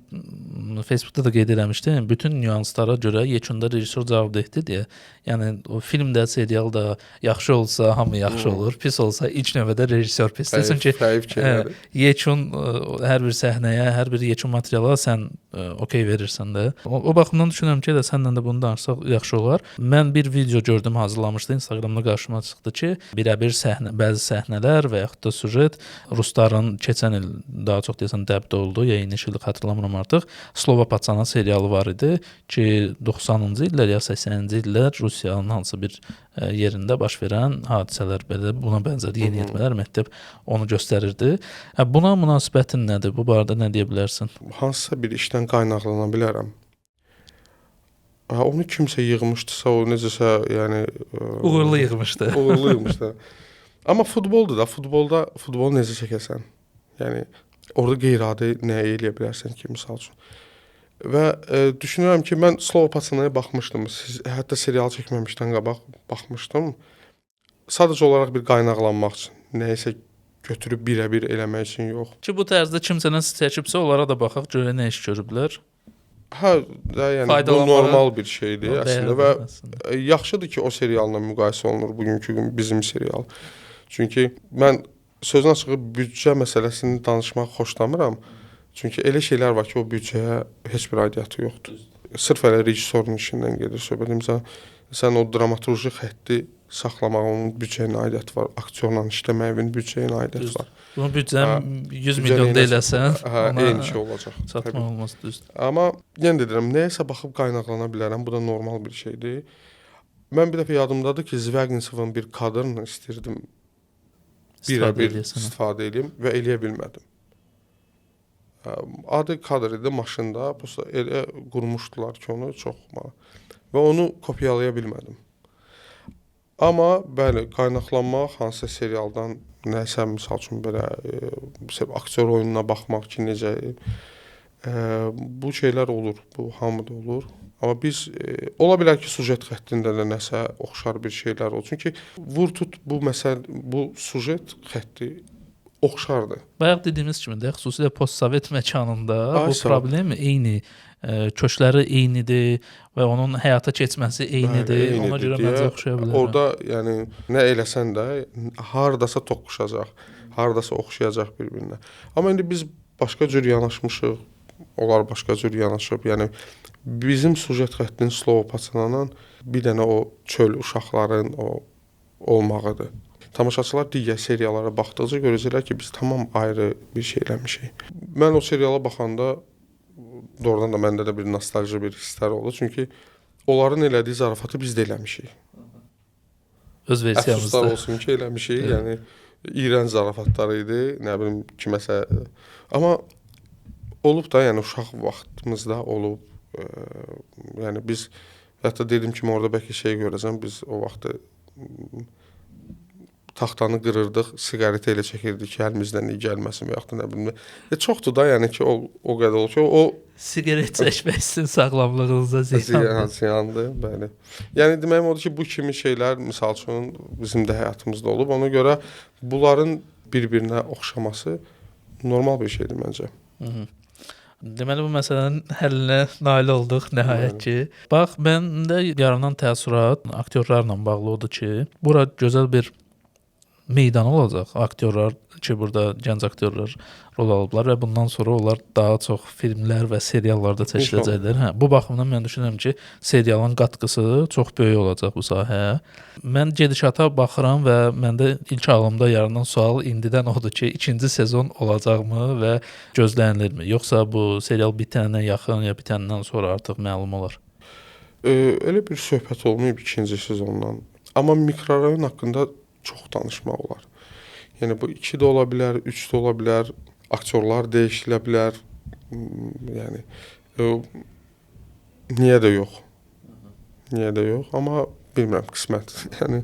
Facebookda da qeyd eləmişdim, bütün nüanslara görə yekunda rejissor cavabdehdir deyə. Yəni o filmdə, serialda yaxşı olsa hamı yaxşı olur, pis olsa ilk növbədə rejissor pisdir. Çünki yekun hər bir səhnəyə, hər bir yekun materiala sən okey verirsən də. O baxımdan düşünürəm ki, elə sənlə də bunu danışsaq yaxşı olar. Mən bir video gördüm, hazırlamışdı, Instagramda qarşıma çıxdı ki, birəbir səhnə, bəzi səhnələr və yaxud da süjet rusların keçən il daha çox deyəsən dəbdə oldu, ya yeni il xatırlamıram artıq. Slova Patsana serialı var idi ki, 90-cı illər ya 80-ci illər Rusiyanın hansısa bir yerində baş verən hadisələr, belə buna bənzər yeniyetmələr məktəb onu göstərirdi. Buna münasibətin nədir? Bu barədə nə deyə bilərsən? Hansısa bir işdən qaynaqlana bilərəm. Onu kimsə yığmışdısa, o necəsə, yəni uğurlu yığmışdı. Uğurlu yığmışdı. Amma futboldur da, futbolda futbolu necə çəkəsən? Yəni orada qeyri-adi nə eləyə bilərsən ki, misal üçün. Və düşünürəm ki, mən Slova Patsanaya baxmışdım. Hətta serial çəkməmişdən qabaq baxmışdım. Sadəcə olaraq bir qaynaqlanmaq üçün, nəyisə götürüb birəbir eləmək üçün yox. Ki bu tərzdə kimsə nəsə çəkibsə, onlara da baxaq, görək nə iş görüblər. Hə, da, yəni bu normal bir şeydir əslində və yaxşıdır ki, o serialla müqayisə olunur bugünkü gün bizim serial. Çünki mən sözün açığı büdcə məsələsini danışmaq xoşlamıram. Çünki elə şeylər var ki, o büdcəyə heç bir aidiyyatı yoxdur. Sırf elə rejissorun işindən gedir söhbət. Məsələn, sən o dramaturji xətti saxlamaq, onun büdcəyə aidiyyatı var, aktyorla işləməyin büdcəyə aidiyyatı var. Bunun büdcən 100 milyon da eləsən, ona eyni şey olacaq. Çatma olmaz, düzdür. Amma yenə də deyirəm, nəyəsə baxıb qaynaqlana bilərəm, bu da normal bir şeydir. Mən bir dəfə yadımdadır ki, Zvyagninsovun bir kadrını istirdim, birəbir istifadə edeyim və eləyə bilmədim. Adi kadr idi maşında, elə qurmuşdular ki, onu çox və onu kopyalaya bilmədim. Amma bəli, qaynaqlanmaq hansısa serialdan nəsə, misal üçün belə aktyor oyununa baxmaq ki, necə bu şeylər olur, bu hamıda olur. Amma biz ola bilər ki, sujet xəttində də nəsə oxşar bir şeylər olur. Çünki vur tut bu məsəl, bu sujet xətti oxşardır. Bayaq dediyimiz kimi də, xüsusilə postsovet məkanında bu problem eyni, kökləri eynidir və onun həyata keçməsi eynidir. Bəli, eynidir. Ona görə məncə oxşaya bilər. Orada yəni nə eləsən də hardasa toqquşacaq, hardasa oxşayacaq bir-birinə. Amma indi biz başqa cür yanaşmışıq, onlar başqa cür yanaşıb. Yəni bizim sujet xəttinin Slova Patsananın bir dənə o çöl uşaqların o olmağıdır. Tamaşaçılar digər seriallara baxdıqca görəcəklər ki, biz tamam ayrı bir şey eləmişik. Mən o seriala baxanda Doğrudan da məndə də bir nostalji bir hisslər oldu. Çünki onların elədiyi zarafatı biz də eləmişik. Öz versiyamızda. Əfsuslar olsun ki, eləmişik. Yəni iyrənc zarafatlar idi, nə bilim kiməsə. Amma olub da, yəni uşaq vaxtımızda olub. Yəni biz hətta dediyim kimi orada bəlkə şey görəcəm, biz o vaxtı taxtanı qırırdıq, siqareti elə çəkirdik ki, əlimizdən iyi gəlməsin və yaxud da nə bilim. Çoxdur da, yəni ki, o qədər olur ki, o siqaret çəkmək sizin sağlamlığınıza ziyandır. Ziyandır, bəli. Yəni deməyim odur ki, bu kimi şeylər misal üçün bizim də həyatımızda olub. Ona görə bunların bir-birinə oxşaması normal bir şeydir məncə. Hı -hı. Deməli bu məsələnin həllinə nail olduq nəhayət ki. Bax, məndə yaranan təəssürat aktyorlarla bağlı odur ki, bura gözəl bir meydan olacaq. Aktyorlar ki, burada gənc aktyorlar rol alıblar və bundan sonra onlar daha çox filmlər və seriallarda çəkiləcəklər. Hə, bu baxımdan mən düşünürəm ki, serialın qatqısı çox böyük olacaq bu sahəyə. Mən gedişata baxıram və məndə ilk ağlımda yaranan sual indidən odur ki, ikinci sezon olacaqmı və gözlənilirmi? Yoxsa bu serial bitənə yaxın ya bitəndən sonra artıq məlum olar? Elə bir söhbət olmayıb ikinci sezondan. Amma mikrorayon haqqında çox danışmaq olar. Yəni bu 2 də ola bilər, 3 də ola bilər, aktyorlar dəyişilə bilər. Yəni niyə də yox? Niyə də yox? Amma bilmirəm, qismət. Yəni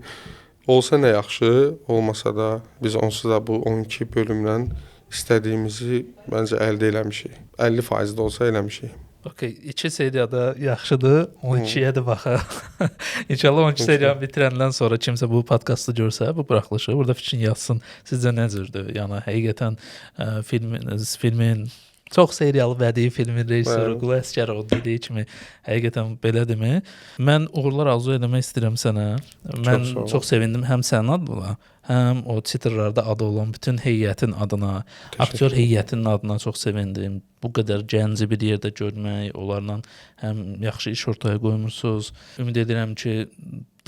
olsa nə yaxşı, olmasa da biz onsuz da bu 12 bölümdən istədiyimizi məncə əldə eləmişik. 50% də olsa eləmişik. Okay, 2 seriyada yaxşıdır, 12-yə də baxaq. İnşallah 12 seriyanı bitirəndən sonra kimsə bu podkastı görsə, bu buraxılışı, burada fikrini yazsın. Sizcə nə cürdür? Yəni həqiqətən filmin çox seriyalı bədii filmin rejissoru Qulu Əsgərov dediyi kimi həqiqətən belədirmi? Mən uğurlar arzu etmək istəyirəm sənə. Mən çox sevindim həm sənin adına, həm o titrlərdə adı olan bütün heyətin adına, aktyor heyətinin adına çox sevindim. Bu qədər gənci bir yerdə görmək, onlarla həm yaxşı iş ortaya qoymursunuz. Ümid edirəm ki,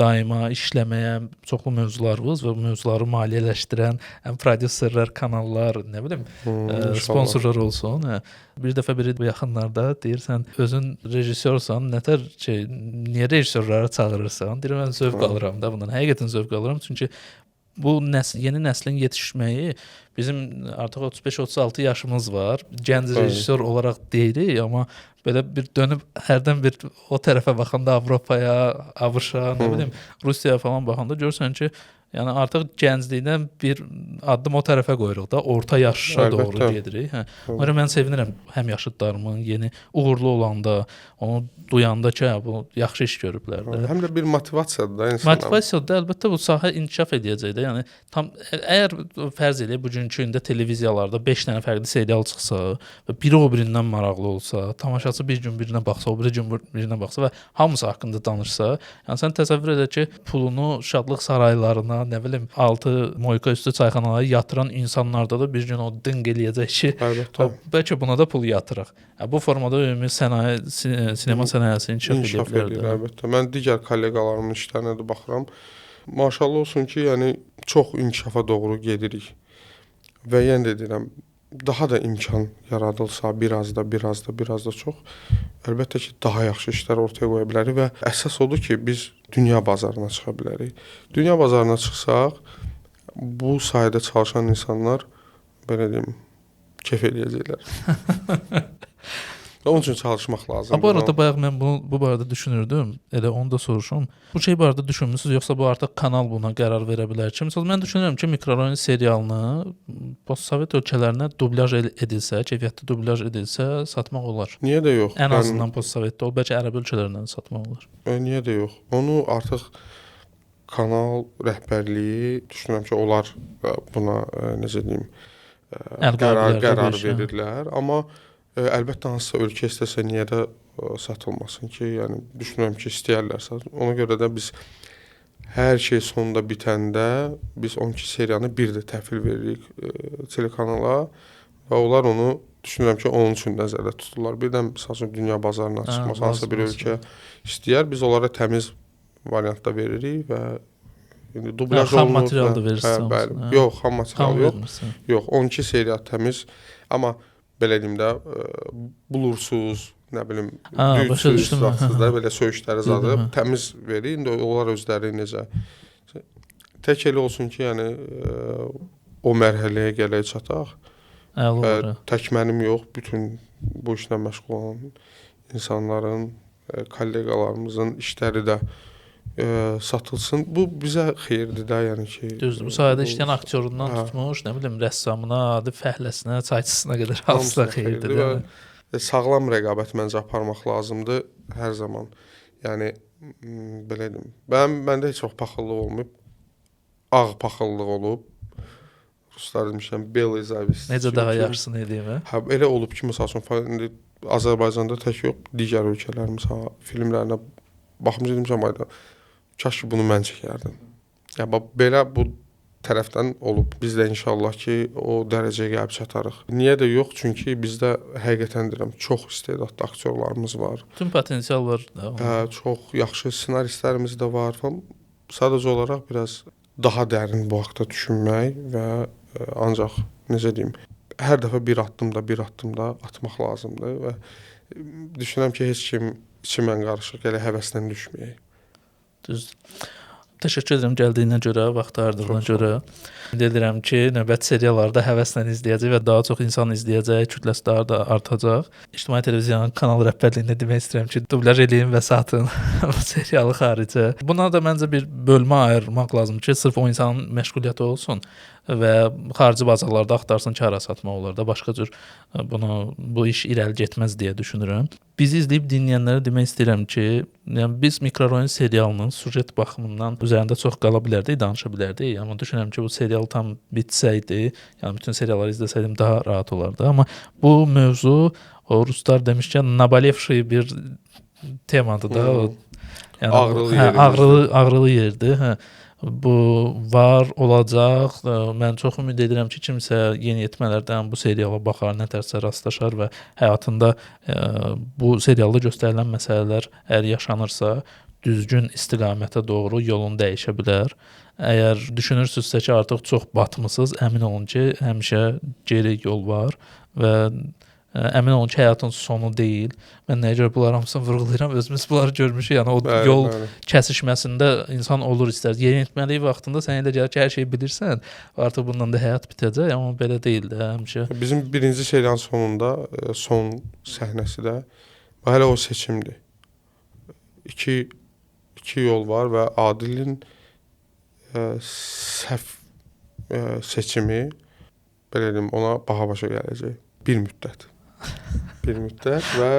daima işləməyə çoxlu mövzularınız və bu mövzuları maliyyələşdirən həm prodüserlər, kanallar, nə bilim, sponsorlar olsun. Hə. Bir dəfə biri bu yaxınlarda deyirsən, özün rejissorsan, nətər şey, niyə rejissorları çağırırsan? Deyirəm, mən zövq alıram da bundan. Həqiqətən zövq alıram, çünki bu yeni nəslin yetişməyi bizim artıq 35-36 yaşımız var. Gənc rejissor olaraq deyirik, amma belə bir dönüb hərdən bir o tərəfə baxanda Avropaya, ABŞ-a, nə bilim, Rusiyaya falan baxanda görürsən ki, yəni artıq gənclikdən bir addım o tərəfə qoyuruq da, orta yaşa doğru gedirik. Hə. Ona mən sevinirəm həm yaşıdlarımın yeni uğurlu olanda, onu duyanda ki, hə, bu yaxşı iş görüblər də. Həm də bir motivasiyadır da insana. Motivasiyadır da, əlbəttə bu sahə inkişaf edəcək də. Yəni tam əgər fərz eləyək bugünkü gündə televiziyalarda 5 dənə fərqli serial çıxsa və biri o birindən maraqlı olsa, tamaşaçı bir gün birinə baxsa, o biri gün birinə baxsa və hamısı haqqında danışsa, yəni sən təsəvvür elə ki, pulunu şadlıq saraylarına, nə bilim, 6 moyka üstü çayxanalara yatıran insanlarda da bir gün o dınq eləyəcək ki, bəlkə buna da pul yatıraq. Bu formada ümumi sənaye, sinema sənayesi inkişaf edə bilər. Əlbəttə. Mən digər kolleqalarımın işlərinə də baxıram. Maşallah olsun ki, yəni çox inkişafa doğru gedirik. Və yenə də deyirəm, daha da imkan yaradılsa, biraz da, biraz da, biraz da çox, əlbəttə ki, daha yaxşı işlər ortaya qoya bilərik və əsas odur ki, biz dünya bazarına çıxa bilərik. Dünya bazarına çıxsaq, bu sahədə çalışan insanlar, belə deyim, kef eləyəcəklər. Onun üçün çalışmaq lazımdır. Bu arada bayaq mən bu barədə düşünürdüm. Elə onu da soruşum. Bu şey barədə düşünmüsünüz, yoxsa bu artıq kanal buna qərar verə bilər ki? Məsələn, mən düşünürəm ki, mikrorayon serialını postsovet ölkələrinə dublyaj edilsə, keyfiyyətli dublyaj edilsə, satmaq olar. Niyə də yox? Ən azından postsovetdə ol, bəlkə ərəb ölkələrindən satmaq olar. Niyə də yox? Onu artıq kanal rəhbərliyi düşünürəm ki, onlar buna necə deyim, qərar verirlər. Amma əlbəttə hansısa ölkə istəsə niyə də satılmasın ki, yəni düşünürəm ki, istəyərlərsə. Ona görə də biz hər şey sonunda bitəndə biz 12 seriyanı bir də təhvil veririk telekanala və onlar onu düşünürəm ki, onun üçün nəzərdə tuturlar. Birdən məsəl üçün dünya bazarına çıxması hansısa bir ölkə istəyər, biz onlara təmiz variantda veririk və indi dublyaj xam olunur. Material da verirsiniz. Bəli. Yox, xam material yox. Yox, 12 seriya təmiz, amma Belə deyim də, bulursuz, nə bilim, düzsüz, zatsız da belə söyüşləri zadı təmiz verir. İndi onlar özləri necə tək elə olsun ki, yəni o mərhələyə gələk çataq. Əla olar. Tək mənim yox, bütün bu işlə məşğul olan insanların, kolleqalarımızın işləri də satılsın. Bu bizə xeyirdir də, yəni ki. Düzdür. Bu sahədə işləyən aktyorundan tutmuş, nə bilim, rəssamına, adi fəhləsinə, çayçısına qədər hamısına xeyirdir. Və sağlam rəqabət məncə aparmaq lazımdır hər zaman. Yəni belə deyim. Məndə heç vaxt paxıllıq olmayıb. Ağ paxıllıq olub. Ruslar demişəm, belый зависть. Necə daha yaxşısını eləyim, hə? Hə, elə olub ki, məsəl üçün indi Azərbaycanda tək yox, digər ölkələr məsələn filmlərinə baxmışam, demişəm, ayda kaş ki bunu mən çəkərdim. Yəni bax belə bu tərəfdən olub. Biz də inşallah ki o dərəcəyə gəlib çatarıq. Niyə də yox? Çünki bizdə həqiqətən deyirəm, çox istedadlı aktyorlarımız var. Bütün potensial var. Hə, çox yaxşı ssenaristlərimiz də var falan. Sadəcə olaraq biraz daha dərin bu haqda düşünmək və ancaq necə deyim, hər dəfə bir addım da atmaq lazımdır və düşünürəm ki, heç kim içimdən qarışıq elə həvəslə düşməyək. Düzdür. Təşəkkür edirəm gəldiyinə görə, vaxt ayırdığına görə. Ümid edirəm ki, növbəti seriallarda həvəslə izləyəcək və daha çox insan izləyəcək, kütləsi daha da artacaq. İctimai televiziyanın kanal rəhbərliyinə demək istəyirəm ki, dublyaj eləyin və satın bu serialı xaricə. Buna da məncə bir bölmə ayırmaq lazımdır ki, sırf o insanın məşğuliyyəti olsun və xarici bazarlarda axtarsın ki, hara satmaq olar da, başqa cür bunu bu iş irəli getməz deyə düşünürəm. Bizi izləyib dinləyənlərə demək istəyirəm ki, yəni biz Mikrorayon serialının süjet baxımından üzərində çox qala bilərdik, danışa bilərdik, amma düşünürəm ki, bu serial tam bitsəydi, yəni bütün serialları izləsəydim daha rahat olardı. Amma bu mövzu, o ruslar demişkən, nabalevşi bir temadır da. O, yəni, ağrılı, hə, ağrılı yerdir. Hə. Bu var, olacaq. Mən çox ümid edirəm ki, kimsə yeniyetmələrdən bu seriala baxar, nətərsə rastlaşar və həyatında bu serialda göstərilən məsələlər əgər yaşanırsa, düzgün istiqamətə doğru yolunu dəyişə bilər. Əgər düşünürsünüzsə ki, artıq çox batmısınız, əmin olun ki, həmişə geri yol var və əmin olun ki, həyatın sonu deyil. Mən nəyə görə bunları hamısını vurğulayıram? Özümüz bunları görmüşük. Yəni o bəli, yol bəli. Kəsişməsində insan olur istər. Yeniyetməlik vaxtında sən elə gəlir ki, hər şeyi bilirsən, artıq bundan da həyat bitəcək, amma belə deyil də həmişə. Bizim birinci seriyanın sonunda son səhnəsi də hələ o seçimdir. İki yol var və Adilin səhv seçimi, belə deyim, ona baha başa gələcək. Bir müddət. Bir müddət və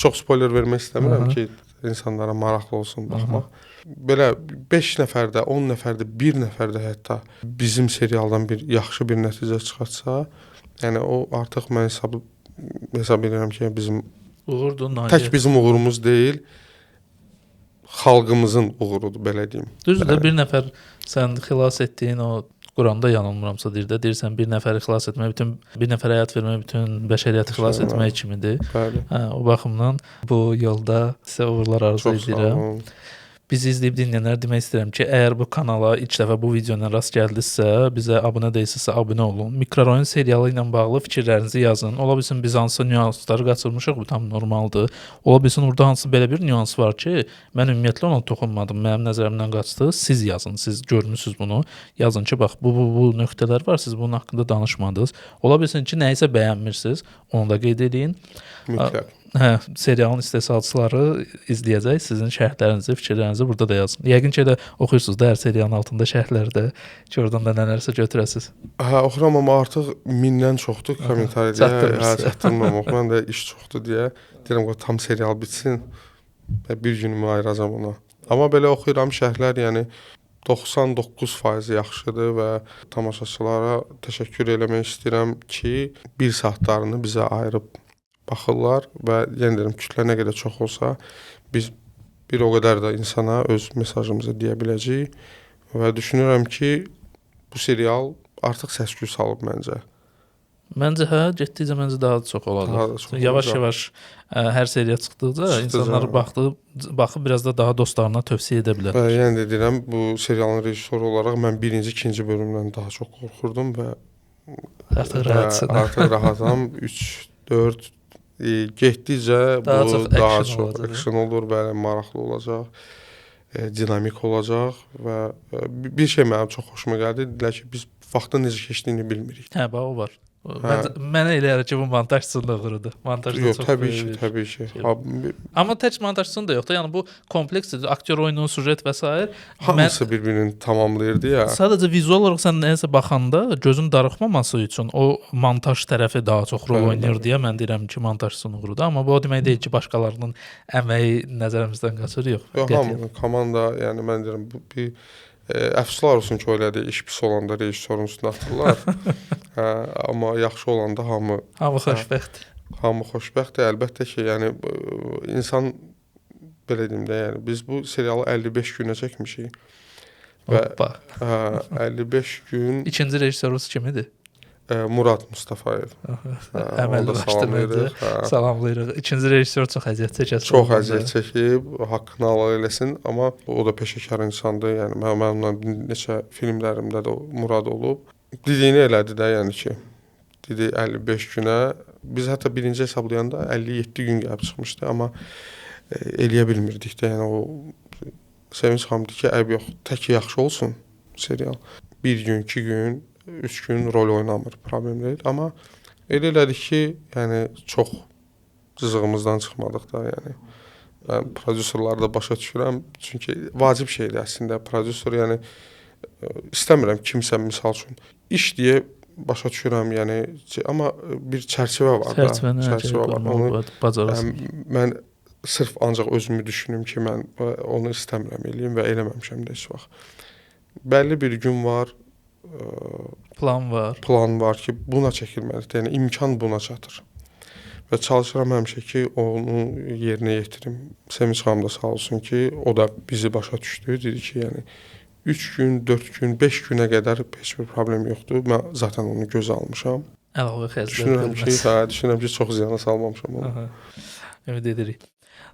çox spoiler vermək istəmirəm ki, insanlara maraqlı olsun baxmaq. Belə 5 nəfərdə, 10 nəfərdə, 1 nəfərdə hətta bizim serialdan bir yaxşı bir nəticə çıxartsa, yəni o artıq mən hesab edirəm ki, bizim uğurdur, nailiyyət. Tək bizim uğurumuz deyil, xalqımızın uğurudur, belə deyim. Düzdür, bir nəfər sən xilas etdiyin o Quranda yanılmıramsa deyir də, deyirsən bir nəfəri xilas etmək, bütün bir nəfərə həyat vermək, bütün bəşəriyyəti xilas etmək kimidir. Bəli. Hə, o baxımdan bu yolda sizə uğurlar arzu edirəm. Bizi izləyib dinləyənlərə demək istəyirəm ki, əgər bu kanala ilk dəfə bu video ilə rast gəldinizsə, bizə abunə deyilsinizsə abunə olun. Mikrorayon serialı ilə bağlı fikirlərinizi yazın. Ola bilsin biz hansısa nüansları qaçırmışıq, bu tam normaldır. Ola bilsin orada hansı belə bir nüans var ki, mən ümumiyyətlə ona toxunmadım, mənim nəzərimdən qaçdı. Siz yazın, siz görmüsünüz bunu. Yazın ki, bax bu nöqtələr var, siz bunun haqqında danışmadınız. Ola bilsin ki, nəyisə bəyənmirsiniz, onu da qeyd edin. Mütləq. Hə, serialın istehsalçıları izləyəcək, sizin şərhlərinizi, fikirlərinizi burada da yazın. Yəqin ki, elə oxuyursunuz da hər serialın altında şərhləri də ki, oradan da nələrsə götürəsiniz. Hə, oxuram, amma artıq 1000-dən çoxdur kommentariya deyə. Hə, çatdırmıram. Mən də iş çoxdur deyə deyirəm ki, tam serial bitsin və bir günümü ayıracam ona. Amma belə oxuyuram şərhlər, yəni 99% yaxşıdır və tamaşaçılara təşəkkür eləmək istəyirəm ki, bir saatlarını bizə ayırıb baxırlar və yenə deyirəm, kütlə nə qədər çox olsa, biz bir o qədər də insana öz mesajımızı deyə biləcəyik və düşünürəm ki, bu serial artıq səs-küy salıb məncə. Məncə hə, getdikcə məncə daha çox olacaq. Yavaş-yavaş hər seriya çıxdıqca insanlar baxıb biraz da daha dostlarına tövsiyə edə bilər. Və yenə də deyirəm, bu serialın rejissoru olaraq mən birinci, ikinci bölümdən daha çox qorxurdum və Artıq rahatsan. Artıq rahatam. 3 4 getdikcə Daha bu çox daha action çox olacaq. action olur, bəli, maraqlı olacaq, dinamik olacaq və bir şey mənim çox xoşuma gəldi. Dedilər ki, biz vaxtın necə keçdiyini bilmirik. Hə, bax o var. Məncə, mənə elə gəlir ki, bu montajçının da uğurudur. Montajda Yox, çox təbii ki, böyük bir təbii ki. şey. Ha, Amma tək montajçının da yoxdur. Yəni bu kompleksdir. Aktyor oyunu, süjet və s. hamısı bir-birini tamamlayırdı ya. Sadəcə vizual olaraq sən nəyəsə baxanda gözün darıxmaması üçün o montaj tərəfi daha çox rol Bəli, oynayır bəli. deyə mən deyirəm ki, montajçının uğurudur. Amma bu o demək deyil ki, başqalarının əməyi nəzərimizdən qaçır, yox. Yox, Qətiyyən. hamı komanda, yəni mən deyirəm bu bir əfsuslar olsun ki, elədir. İş pis olanda rejissorun üstünə atırlar. Hə, amma yaxşı olanda hamı Hamı xoşbəxt. hamı xoşbəxtdir. Əlbəttə ki, yəni insan belə deyim də, yəni biz bu serialı 55 günə çəkmişik və Hoppa. hə, 55 gün İkinci rejissorumuz kim idi? Murad Mustafayev. Hə, onu Əməlli da başlı salamlayırıq. məncə. Hə. Salamlayırıq. İkinci rejissor çox əziyyət çəkər. Çox əziyyət çəkib, haqqını halal eləsin, amma o da peşəkar insandır. Yəni mən onunla neçə filmlərimdə də Murad olub. Dediyini elədi də, yəni ki, dedi 55 günə. Biz hətta birinci hesablayanda 57 gün gəlib çıxmışdı, amma eləyə bilmirdik də. Yəni o Sevinç xanım dedi ki, əyb yox, tək ki yaxşı olsun serial. Bir gün, 2 gün, 3 gün rol oynamır, problem deyil. Amma elə elədik ki, yəni çox cızığımızdan çıxmadıq da, yəni. Mən prodüserləri də başa düşürəm, çünki vacib şeydir əslində prodüser, yəni istəmirəm kimsə misal üçün iş deyə başa düşürəm, yəni amma bir çərçivə var da, Çərçivəni çərçivə var. Onu bacararsın. mən sırf ancaq özümü düşünüm ki, mən onu istəmirəm eləyim və eləməmişəm də heç vaxt. Bəlli bir gün var, Plan var. plan var ki, buna çəkilməlidir. Yəni imkan buna çatır. Və çalışıram həmişə ki, onu yerinə yetirim. Sevinç xanım da sağ olsun ki, o da bizi başa düşdü. Dedi ki, yəni 3 gün, 4 gün, 5 günə qədər heç bir problem yoxdur. Mən zaten onu gözə almışam. Əlavə xərclər Düşünürəm ki, görməz. hə, düşünürəm ki, çox ziyana salmamışam onu. Aha. Ümid edirik.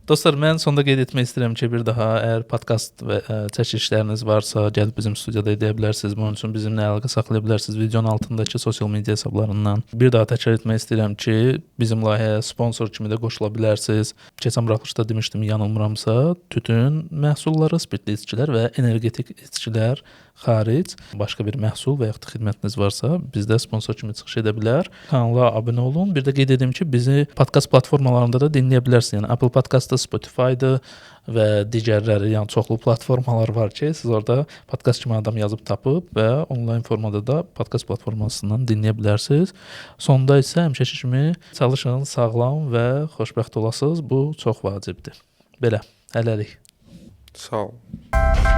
Dostlar, mən sonda qeyd etmək istəyirəm ki, bir daha əgər podkast və çəkilişləriniz varsa, gəlib bizim studiyada edə bilərsiniz. Bunun üçün bizimlə əlaqə saxlaya bilərsiniz videonun altındakı sosial media hesablarından. Bir daha təkrar etmək istəyirəm ki, bizim layihəyə sponsor kimi də qoşula bilərsiniz. Keçən buraxılışda demişdim, yanılmıramsa, tütün məhsulları, spirtli içkilər və energetik içkilər xaric başqa bir məhsul və yaxud da xidmətiniz varsa, bizdə sponsor kimi çıxış edə bilər. Kanala abunə olun. Bir də qeyd edim ki, bizi podkast platformalarında da dinləyə bilərsiniz. Yəni Apple Podcast-da, Spotify-da və digərləri, yəni çoxlu platformalar var ki, siz orada podkast kimi adam yazıb tapıb və onlayn formada da podkast platformasından dinləyə bilərsiniz. Sonda isə həmişəki kimi çalışın, sağlam və xoşbəxt olasınız. Bu çox vacibdir. Belə, hələlik. Sağ ol.